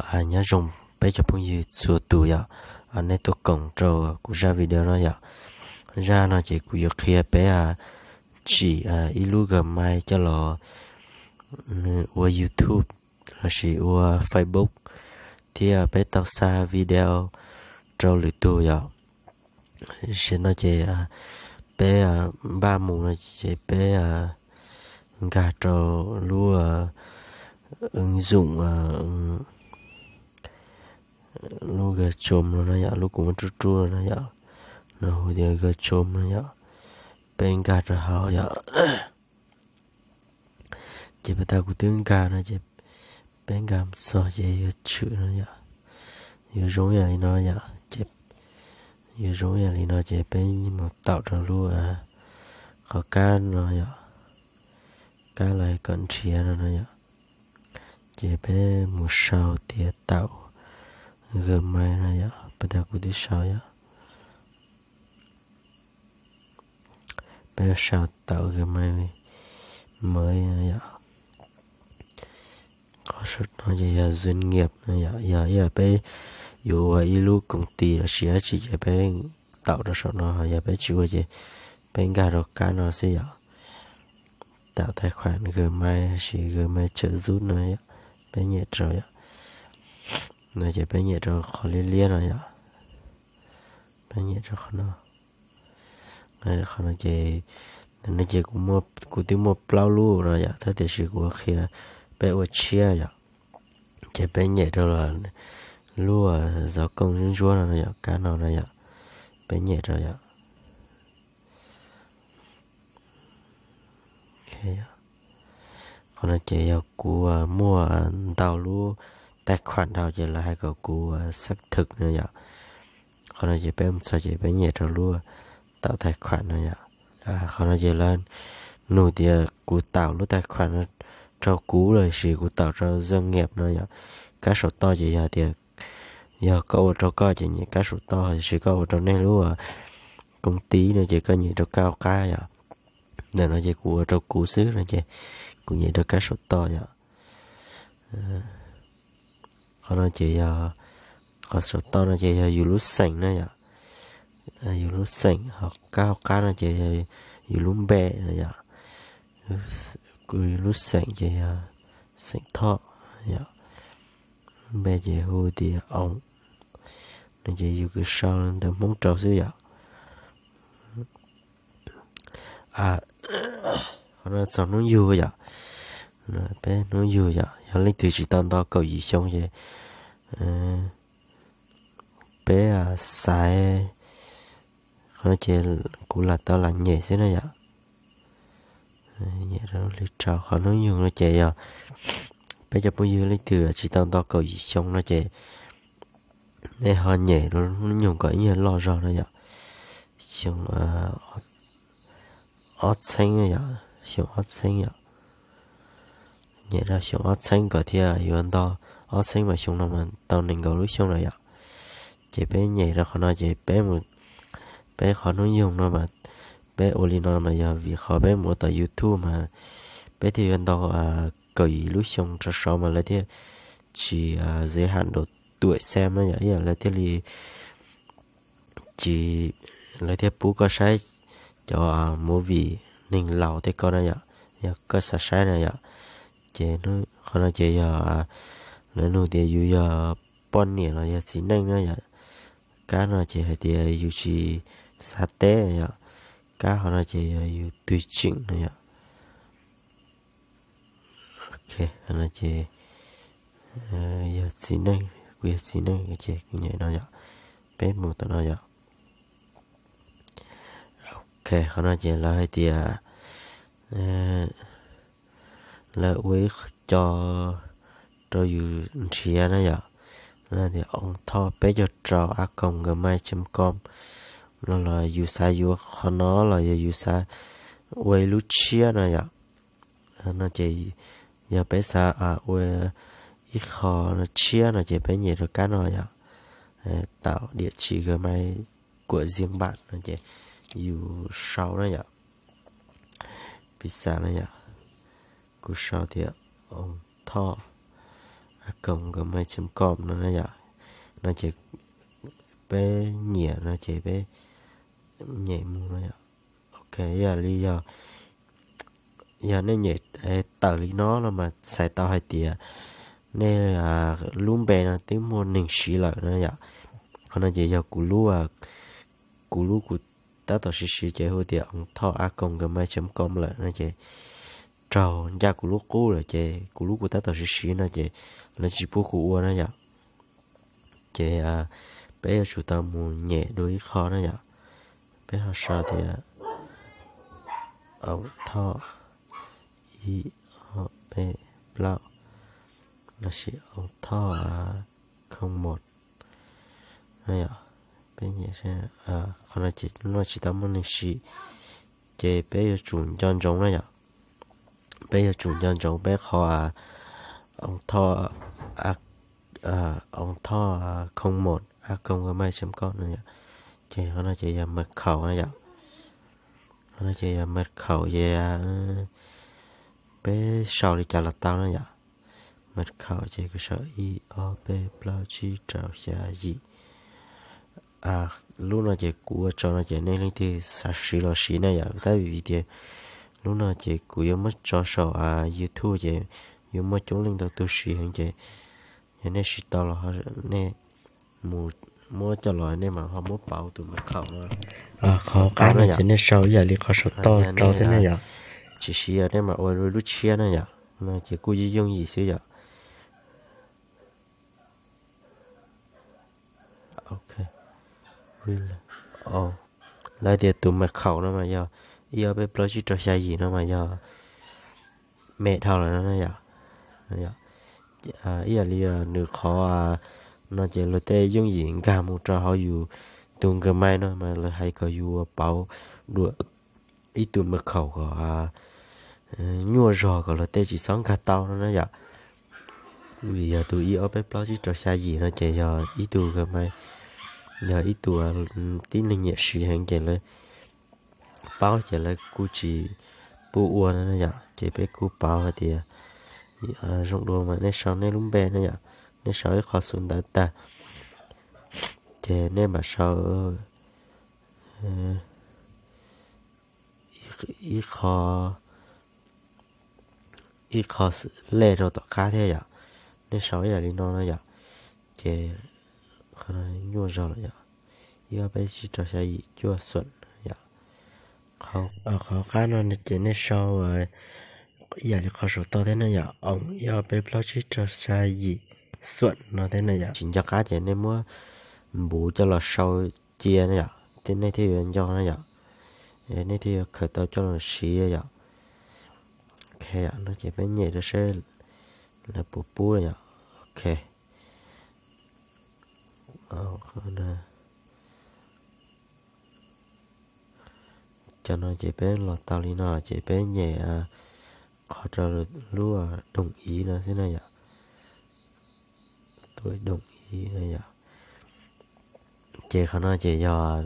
Nyob zoo peb cov phooj ywg txhua tus yom, nej tuaj koom rau kuv zaj video no yom. Zaj no ces kuv yuav qhia peb tsim ib lub Gmail coj los ua YouTube lossis ua Facebook thiab peb tau xa video rau lwm tus yom. Tam sim no ces peb npaj mus no ces peb nkag rau lub ứng dụng, lub Google Chrome no yom, lub kuv muab rub rub no yom, nws hu tias Google Chrome no yom. Peb nkag rau hauv yom. Ces pas tas kuv twb nkag no ces peb nkag txog ces yuav tshwm no yom, yuav zoo ib yam li no yom, ces yuav zoo ib yam li no ces peb mus taum rau lub qhov kab no yom, kab lawv kom nrhiav no no yom. Ces peb mus sau tias taum Gmail no yom, pas tas kuv twb sau yom. Peb sau taum Gmail mới no yom. Qhov saum no ces yog doanh nghiệp no yom, yog ib yam peb yuav ua ib lub công ty lossis dab tsi ces peb taum rau saum no, yog peb tsis ua ces peb nkag rau kab no xwb yom. Tạo tài khoản Gmail lossis Gmail trợ giúp no yom, peb nyem rau yom. No ces peb nyem rau qhov liab liab no yom, peb nyem rau qhov no. Qhov no ces, no ces kuv twb muaj plaub lub no yom, tab tiam sis kuv qhia peb ua tshiab yom. Ces peb nyem rau lub zov kooj ntsuab ntsuab no no yom, kab no no yom, peb nyem rau yom. Qhov no ces yog kuv muaj ntau lub tais khuam dhau ces lawv hais kom kuv xác thực no yom. Qhov no ces peb mus txog ces peb nyem rau lub tạo tài khoản no yom. Qhov no ces lawv nug tias kuv tạo lub tài khoản no rau kuv lossis kuv tạo rau doanh nghiệp no yom. Kab saum toj ces yog tias yog koj ua rau koj ces nyem kab saum toj, tiam sis koj ua rau nej lub công ty no ces koj nyem rau kab hauv qab yom. Ntawm no ces kuv ua rau kuv xwb no ces kuv nyem rau kab saum toj yom. Qhov no ces yog, qhov saum toj no ces yog yus lub xeem na yom, yus lub xeem, ho kab hauv qab no ces yog yus lub npe na yom. Kuv lub xeem ces yog xeem Thoj yom, lub npe ces hu tias Oos, no ces yus kws sau ntawv Hmoob rau xwb yom. Qhov no txog hnub yug yom, peb hnub yug yom, yog leej twg tsis tau nto kaum yim xyoo ces peb xaiv, qhov no ces kuv lam tau lam nyem xwb na yom. Nyem rau li rau qhov hnub nyoog no ces yog peb cov phooj ywg leej twg tsis tau nto kaum yim xyoo no ces nej ho nyem rau hnub nyoog kom ib nyuag loj zog na yom. Xyoo ob txheeb yom, xyoo ob txheeb yom. Nyem rau xyoo ob txheeb kom thiaj yuav nto, ob txheeb mas xyoo no mas tau nees nkaum lub xyoo lawm yom. Ces peb nyem rau qhov no ces peb mus, peb qhov hnub nyoog no mas peb ua li no mas yog vim qhov peb mus ua tom YouTube mas peb thiaj yuav nto kaum yim lub xyoo rau saud mas lawv thiaj tsis giới hạn độ tuổi xem na yom, ib yam lawv thiaj li tsis, lawv thiaj pub koj saib cov movie neeg laus tej ko na yom, yog koj xav saib na yom. Ces qhov no ces yog lawv nug tias yus yog poj niam los yog txiv neej na yom. Kab no ces hais tias yus tsis xav teb yom. Kab qhov no ces yog yus twg tseem na yom. Ok, qhov no ces yog txiv neej, kuv yog txiv neej ces kuv nyem no yom. Peb mus tom no yom. Ok, qhov no ces lawv hais tias lawv ua ib co rau yus nrhiav na yom. Lawv tias oos thoj peb caug rau a còng gmail chấm com no los yus xav yuav qhov no los yog yus xav ua ib lub tshiab no yom. No ces yog peb xav ua ib qho tshiab no ces peb nyem rau kab no yom. Tạo địa chỉ Gmail của riêng bạn no ces yus sau na yom. Piv xam na yom, kuv sau tias oos thoj a koos gmail chấm com no na yom. No ces peb nyiam no ces peb nyem mus no yom. Ok, ib yam li yog, yog nej nyem tawm li no los mas txhais tau hais tias nej lub npe no twb muaj neeg siv lawm na yom. Qhov no ces yog kuv lub, kuv lub kuv tab tom siv siv ces hu tias oos thoj a koos gmail chấm com lawm no ces raug ncaj kuv lub qub lawm ces kuv lub kuv tab tom siv siv no ces lawv tsis pub kuv ua na yom. Ces peb yuav tsum tau mus nyem dua ib qho na yom. Peb ho sau tias oos thoj ib ob peb plaub, lossis oos thoj khooj mos. Peb nyem, qhov no ces lub no tsis tau muaj neeg siv, ces peb yuav tsum nco ntsoov na yom. Peb yuav tsum nco ntsoov peb qhov oos thoj, oos thoj khooj mos a koos gmail chấm com no yom. Ces qhov no ces yog mật khẩu na yom. Qhov no ces yog mật khẩu ces peb sau li cas los tau na yom. Mật khẩu ces kuv sau ib ob peb plaub tsib rau xya yim. Lub no ces kuv ua tso no ces nej leej twg xav siv los siv na yom, tab vim tias lub no ces kuv yuav muab tso saum YouTube ces yuav muaj coob leej ntau tus siv heev ces yog nej siv tau los nej mus muab coj los nej mam ho muab pauv tus mật khẩu no. Qhov qab no ces nej sau ib yam li qhov saum toj rau thiab ne yom. Tsis siv nej mam ua lub tshiab na yom. No ces kuj yooj yim xwb yom. Lawv tias tus mật khẩu no mas yog ib ob peb plaub tsib rau xya yim no mas yog me dhau lawm no na yom. Ib yam li nws qhov no ces luag tej yooj yim nkag mus rau hauv yus tus Gmail no mas lawv hais kom yus pauv dua ib tug mật khẩu kom nyuaj zog kom luag tej tsis txhob nkag tau no na yom. Vim yog tus ib ob peb plaub tsib rau xya yim no ces yog ib tug Gmail, yog ib tug tib neeg nyiam siv heev ces lawv paub ces lawv kuj tsis pub ua no na yom. Ces peb kuj pauv hais tias zoo dua mas nej sau nej lub npe na yom, nej sau ib qho xu ntawv tag ces nej mam sau ib qho, ib qho lej rau tom qab thiab yom. Nej sau ib yam li no na yom. Ces qhov no nyuaj zog lawm yom. Ib ob peb tsib rau xya yim cuaj xum yom. Qhov qab no ces nej sau ib yam li qhov saum toj thiab na yom, oos ib ob peb plaub tsib rau xya yim xum no thiab na yom. Tsis nco qab ces nej muab npuv coj los sau cia na yom, nej thiaj yuav nco na yom. Nej thiaj yuav khaws tau coj los siv yom. Ok, no ces peb nyem rau seb lawv puas pub yom. Ok, cov no ces peb los tau li no ces peb nyem qhov rau lub đồng ý no xwb na yom. Tôi đồng ý no yom. Ces qhov no ces yog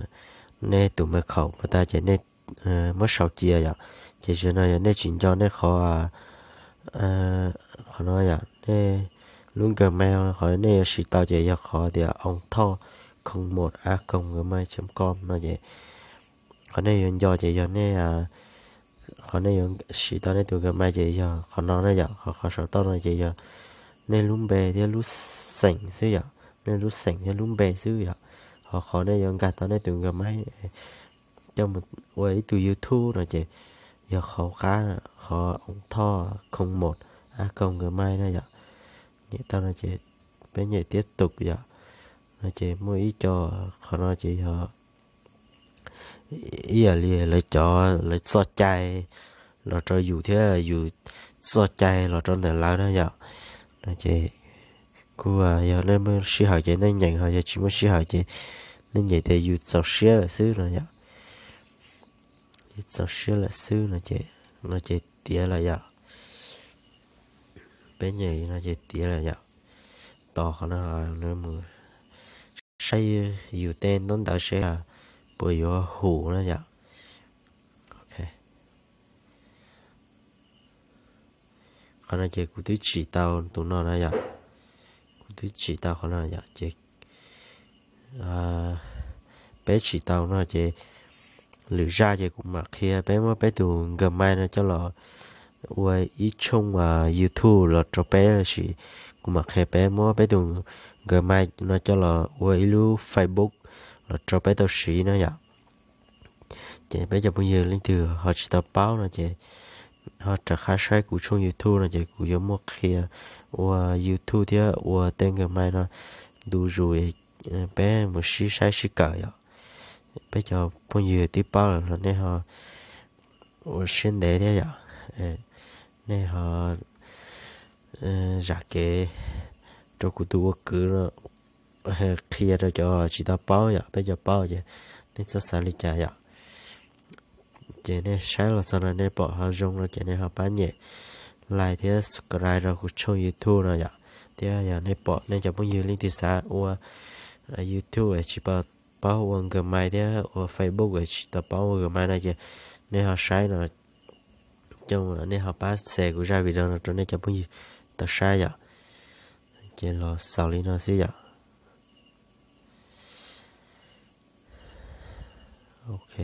nej tus mật khẩu pas tas ces nej muab sau cia yom. Ces zaum no yog nej tsis nco nej qhov, qhov no yom, nej lub Gmail qhov nej yuav siv tau ces yog qhov tias oos thoj không một a còng gmail chấm com no ces qhov nej yuav nco ces yog nej, qhov nej yuav siv tau nej tus Gmail ces yog qhov no na yom. Qhov, qhov saum toj no ces yog nej lub npe thiab lub xeem xwb yom, nej lub xeem thiab lub npe xwb yom. Ho qhov nej yuav nkag tau nej tus Gmail coj mus ua ib tug YouTube no ces yog qhov qab, qhov oos thoj không một a còng gmail na yom. Nyem tau no ces peb nyem tiếp tục yom. No ces muaj ib co, qhov no ces yog ib yam li lawv cov lawv txoj cai los rau yus thiab yus txoj cai los rau ntawm lawv na yom. No ces kuj yog nej muaj sij hawm ces nej nyeem, ho yog tsis muaj sij hawm ces nej nyeem tias yus txaus siab lawm xwb no yom. Yus txaus siab lawm xwb no ces, no ces tiav lawm yom. Peb nyeem no ces tiav lawm yom. Tos qhov no mus saib yus tej ntaub ntawv seb puas yuav hum na yom. Qhov no ces kuv twb tsim tau tus no na yom. twb tsim tau qhov no yom, ces peb tsim tau no ces lwm zaj ces kuv mam qhia peb muab peb tus Gmail no coj los ua ib tshooj YouTube los rau peb, lossis kuv mam qhia peb muab peb tus Gmail no coj los ua ib lub Facebook los rau peb tau siv no yom. Ces peb cov phooj ywg leej twg ho tsis tau paub no ces ho rov qab saib kuv tshooj YouTube no ces kuv yuav muaj qhia ua YouTube thiab ua tej Gmail no ntu zus, peb mus sib saib sib kawm yom. Peb cov phooj ywg twb paub lawm los nej ho ua siab ntev thiab yom. Nej ho zam kev rau kuv tus ua kwv no qhia rau cov tsis tau paub yom, peb cov paub ces nej txhob xav li cas yom. Ces nej saib los txog no nej pom ho zoo no ces nej ho pab nyem like thiab subscribe rau kuv tshooj YouTube no yom. Thiab yog nej pom nej cov phooj ywg leej twg xav ua YouTube es tsis tau paub ua Gmail thiab ua Facebook es tsis tau paub ua Gmail no ces nej ho saib no, coj nej ho pab share kuv zaj video no rau nej cov phooj ywg tau saib yom. Ces los xaus li no xwb yom. Ok.